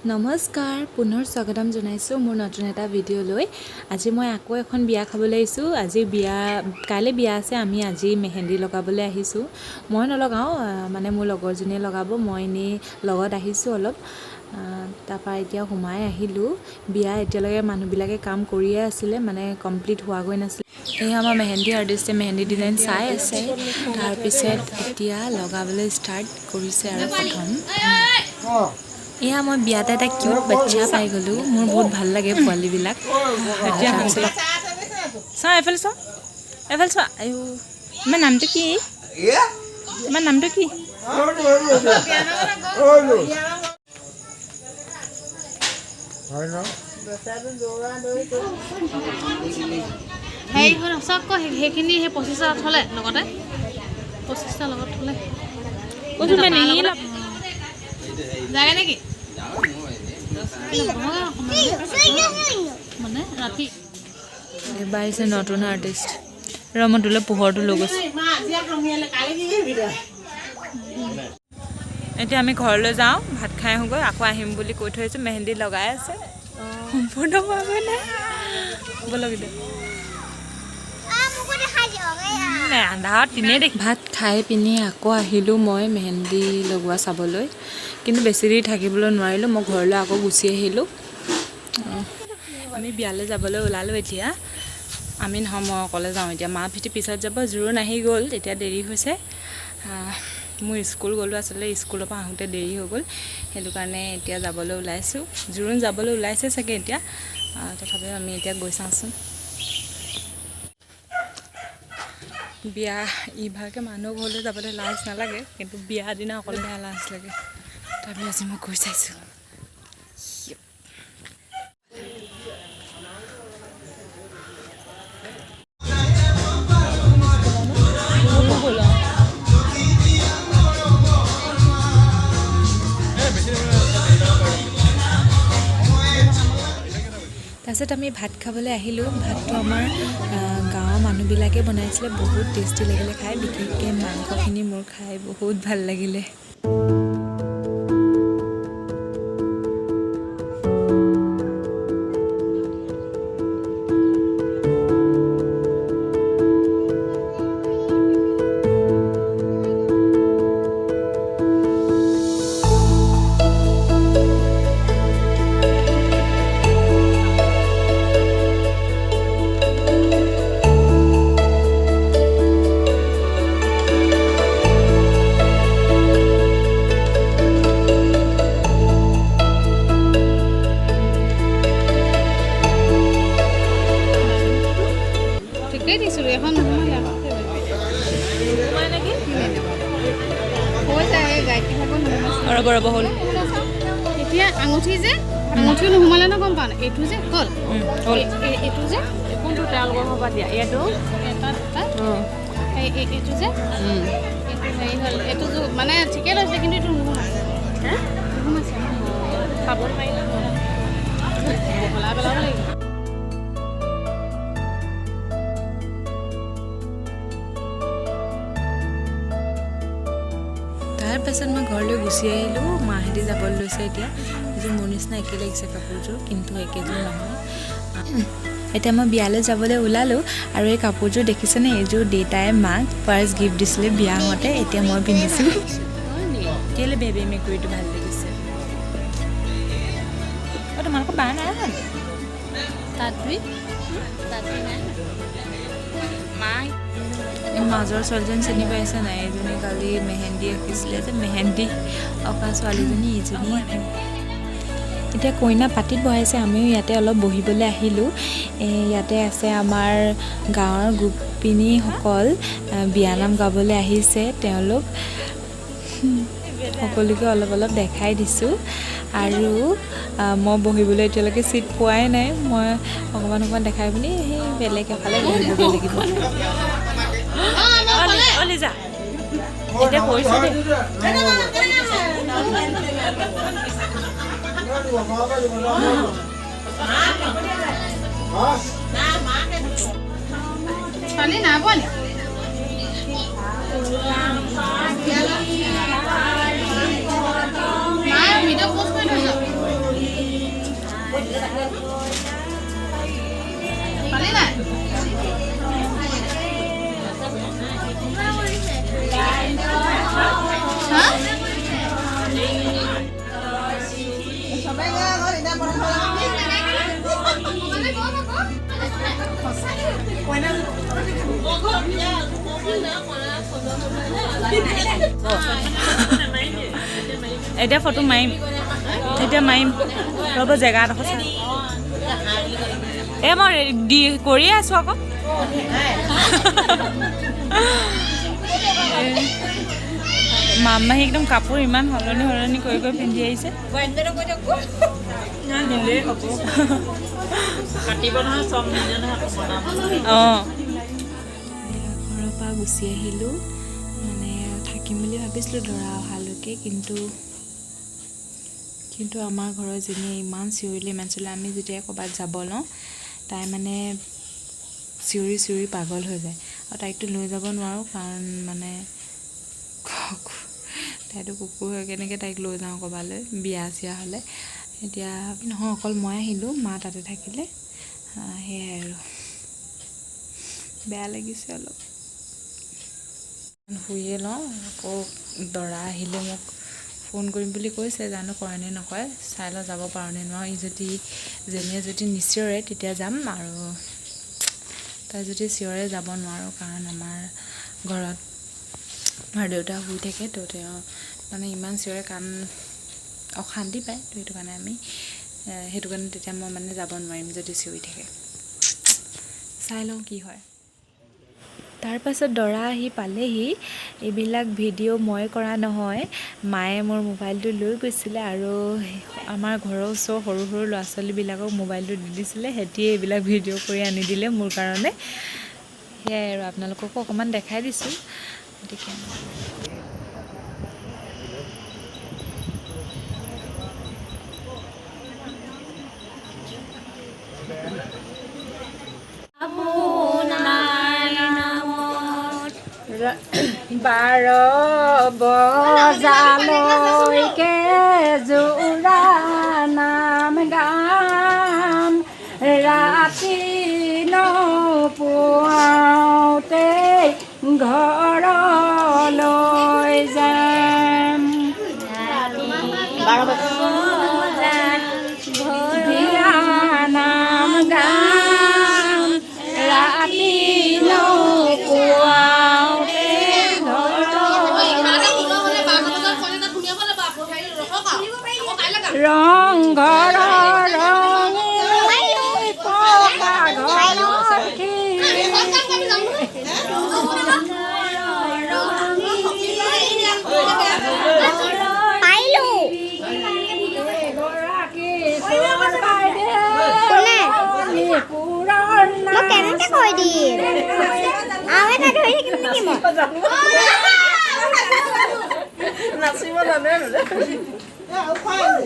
নমস্কাৰ, পুনৰ স্বাগতম জনাইছোঁ মোৰ নতুন এটা ভিডিঅ'লৈ। আজি মই আকৌ এখন বিয়া খাবলৈ আহিছোঁ। আজি বিয়া, কাইলৈ বিয়া আছে। আমি আজি মেহেন্দি লগাবলৈ আহিছোঁ। মই নলগাওঁ, মানে মোৰ লগৰজনীয়ে লগাব। মই এনেই লগত আহিছোঁ অলপ। তাৰপৰা এতিয়া সোমাই আহিলোঁ। বিয়া এতিয়ালৈকে মানুহবিলাকে কাম কৰিয়ে আছিলে, মানে কমপ্লিট হোৱাগৈ নাছিলে। এই আমাৰ মেহেন্দি আৰ্টিষ্টে মেহেন্দি ডিজাইন চাই আছে। তাৰপিছত এতিয়া লগাবলৈ ষ্টাৰ্ট কৰিছে আৰু প্ৰথম এয়া মই বিয়াতে এটা কিউট বাচ্চা পাই গ'লোঁ। মোৰ বহুত ভাল লাগে পোৱালিবিলাক। এতিয়া তাৰপিছত চোৱা, এইফালে চোৱা, এইফালে চোৱা। আয়ো, তোমাৰ নামটো কি? তোমাৰ নামটো কি? হেৰি হ'ল, চব ক সেইখিনি সেই 25টা থ'লে, লগতে 25টা লগত থ'লে। কৈছোঁ মানে ই লাগে নেকি মানে ৰাতি? এইবাৰ আহিছে নতুন আৰ্টিষ্ট। ৰ, মই তোলৈ পোহৰটো লৈ গৈছোঁ। এতিয়া আমি ঘৰলৈ যাওঁ, ভাত খাই আহোঁগৈ। আকৌ আহিম বুলি কৈ থৈ আহিছোঁ। মেহেন্দি লগাই আছে, সম্পূৰ্ণ হোৱাগৈ নাই। ব'লক এতিয়া। নাই, আন্ধাৰত তেনেই দেখি। ভাত খাই পিনি আকৌ আহিলোঁ মই মেহেন্দি লগোৱা চাবলৈ। কিন্তু বেছি দেৰি থাকিবলৈ নোৱাৰিলোঁ, মই ঘৰলৈ আকৌ গুচি আহিলোঁ। আমি বিয়ালৈ যাবলৈ ওলালোঁ এতিয়া। আমি নহয়, মই অকলে যাওঁ এতিয়া। মা ভিতি পিছত যাব। জোৰোণ আহি গ'ল, এতিয়া দেৰি হৈছে। মোৰ স্কুল গ'লোঁ আচলতে, স্কুলৰ পৰা আহোঁতে দেৰি হৈ গ'ল। সেইটো কাৰণে এতিয়া যাবলৈ ওলাইছোঁ। জোৰোণ যাবলৈ ওলাইছে চাগে এতিয়া। তথাপিও আমি এতিয়া গৈ চাওঁচোন। বিয়া ইভাগে মানুহ ঘৰলৈ যাবলৈ লাজ নালাগে, কিন্তু বিয়া দিনা অকলে বেয়া লাজ লাগে। তথাপি আজি মই গৈ চাইছোঁ। তাৰপিছত আমি ভাত খাবলৈ আহিলোঁ। ভাতটো আমাৰ গাঁৱৰ মানুহবিলাকে বনাইছিলে। বহুত টেষ্টি লাগিলে খাই। বিশেষকৈ মাংসখিনি মোৰ খাই বহুত ভাল লাগিলে। ঠিকেই দিছিলোঁ, এখন নোসোমালে আকৌ। নেকি? হৈ যায়, এই গায়ত্ৰী ভাগৰ নোসোমাইছে। ৰ'ব ৰ'ব, হ'ল। এতিয়া আঙুঠি যে, আঙুঠিও নোসোমালে ন, গম পাওঁ নাই? এইটো যে হ'ল। হ'ল। এইটো যে কোনটো তেওঁলোকৰ ঘৰৰ পৰা দিয়া এইটো? এটা দুটা। এইটো যে এইটো হেৰি হ'ল, এইটো মানে ঠিকেই লৈছে, কিন্তু এইটো নোসোমাইছে, নোসোমাইছে। খাব নোৱাৰিলে। বহলাই পেলাব লাগিব। তাৰপাছত মই ঘৰলৈ গুচি আহিলোঁ। মাহঁতি যাবলৈ লৈছে এতিয়া। এযোৰ মোৰ নিচিনা একে লাগিছে কাপোৰযোৰ, কিন্তু একেযোৰ নহয়। এতিয়া মই বিয়ালৈ যাবলৈ ওলালোঁ আৰু এই কাপোৰযোৰ দেখিছেনে? এইযোৰ দেউতাই মাক ফাৰ্ষ্ট গিফ্ট দিছিলে বিয়া হওঁতে। এতিয়া মই পিন্ধিছোঁ। কেলৈ বেবী মেকুৰীটো ভাল লাগিছে? অঁ, তোমালোকৰ বা নাই জানো? তাঁত নাই। মা। এই মাজৰ ছোৱালীজনী চিনি পাইছে নাই? এইজনী কালি মেহেন্দি আঁকিছিলে যে, মেহেন্দি অঁকা ছোৱালীজনী এইজনী। এতিয়া কইনা পাতিত বহাইছে। আমিও ইয়াতে অলপ বহিবলৈ আহিলোঁ। ইয়াতে আছে আমাৰ গাঁৱৰ গোপিনীসকল, বিয়ানাম গাবলৈ আহিছে তেওঁলোক। সকলোকে অলপ অলপ দেখাই দিছোঁ। আৰু মই বহিবলৈ এতিয়ালৈকে চিট পোৱাই নাই। মই অকণমান অকণমান দেখাই পিনি সেই বেলেগ এফালে বহিবগৈ লাগিব। অ লিজা, এতিয়া কৰিছোঁ দেই। ছোৱালী নাই পোৱা নি? মায়ে ভিডিঅ' প'ষ্ট কৰি থৈছ। এতিয়া ফটো মাৰিম, এতিয়া মাৰিম, ৰ'ব, জেগা এডোখৰ চাই। এই মই দি কৰিয়ে আছোঁ আকৌ। মামাহী একদম কাপোৰ ইমান সলনি সলনি কৰি কৰি পিন্ধি আহিছে। অঁ, ঘৰৰ পৰা গুচি আহিলোঁ। মানে থাকিম বুলি ভাবিছিলোঁ দৰা অহালৈকে, কিন্তু কিন্তু আমাৰ ঘৰৰ জনীয়ে ইমান চিঞৰিলে, ইমান চিঞৰিলে। আমি যেতিয়া ক'ৰবাত যাব লওঁ, তাই মানে চিঞৰি চিঞৰি পাগল হৈ যায় আৰু তাইকতো লৈ যাব নোৱাৰোঁ, কাৰণ মানে তাইতো কুকুৰ হৈ, কেনেকৈ তাইক লৈ যাওঁ ক'ৰবালৈ বিয়া চিয়া হ'লে। এতিয়া নহয়, অকল মই আহিলোঁ, মা তাতে থাকিলে। সেয়াই আৰু, বেয়া লাগিছে অলপ। শুইয়ে লওঁ। আকৌ দৰা আহিলে মোক ফোন কৰিম বুলি কৈছে, জানো কৰে নে নকৰে, চাই লওঁ যাব পাৰোঁ নে নোৱাৰোঁ। ই যদি জেনীয়ে যদি নিচিঞৰে তেতিয়া যাম, আৰু তাই যদি চিঞৰে যাব নোৱাৰোঁ, কাৰণ আমাৰ ঘৰত আমাৰ দেউতা শুই থাকে। তো তেওঁ মানে ইমান চিঞৰে, কাণ অশান্তি পায়। তো সেইটো কাৰণে আমি সেইটো কাৰণে তেতিয়া মই মানে যাব নোৱাৰিম যদি চিঞৰি থাকে। চাই লওঁ কি হয়। তাৰপাছত দৰা আহি পালেহি। এইবিলাক ভিডিঅ' মই কৰা নহয়, মায়ে মোৰ মোবাইলটো লৈ গৈছিলে আৰু আমাৰ ঘৰৰ ওচৰৰ সৰু সৰু ল'ৰা ছোৱালীবিলাকক মোবাইলটো দি দিছিলে, সিহঁতিয়ে এইবিলাক ভিডিঅ' কৰি আনি দিলে মোৰ কাৰণে। সেয়াই আৰু, আপোনালোককো অকণমান দেখাই দিছোঁ। গতিকে 12 বজালৈকে জোৰা নাম গাম, ৰাতি নপুৱাওঁতে ঘৰলৈ যাম। বিয়া নাম গাম, ৰাতি নপুৱাওঁতে ঘৰলৈ। ৰংঘৰৰ ৰঙিল পকা ঘৰৰ খিৰিকী। পাৰিলো। এগৰাকী চৰবাইদেউ কোনে? মণিপুৰৰ। মই কেনেকে কৈ দিম? আৰু এটা ধৰি থাকিম নেকি মই? নাচিব জানে। নকওঁ।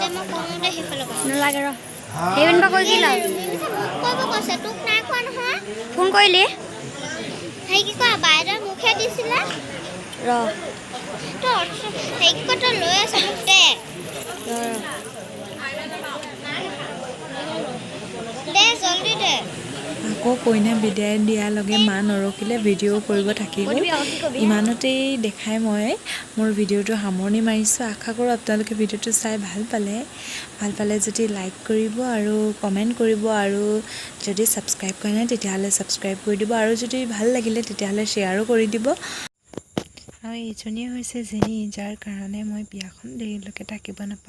মই কওঁতে সেইফালে নালাগে ৰ, সেইদিন কৈ কি লাভ? মোক কৰিব কৈছে, তোক নাই কোৱা নহয়। ফোন কৰিলি? হেৰি কি কয়, বাইদেৱে মোকহে দিছিলে। ৰ। তই হেৰি কি কয়, তই লৈ আছ, মোক দে। ৰ ৰ। দে, জল্দি দে। আকৌ কইনা বিদায় দিয়াৰ লগে মা নৰখিলে, ভিডিঅ' কৰিব থাকি গ'ল। ইমানতেই দেখাই মই মোৰ ভিডিঅ'টো সামৰণি মাৰিছোঁ। আশা কৰোঁ আপোনালোকে ভিডিঅ'টো চাই ভাল পালে। ভাল পালে যদি লাইক কৰিব আৰু কমেণ্ট কৰিব, আৰু যদি ছাবস্ক্ৰাইব কৰা নাই তেতিয়াহ'লে ছাবস্ক্ৰাইব কৰি দিব, আৰু যদি ভাল লাগিলে তেতিয়াহ'লে শ্বেয়াৰো কৰি দিব। আৰু এইজনীয়ে হৈছে জেনী, যাৰ কাৰণে মই বিয়াখন দেৰিলৈকে থাকিব নাপালোঁ।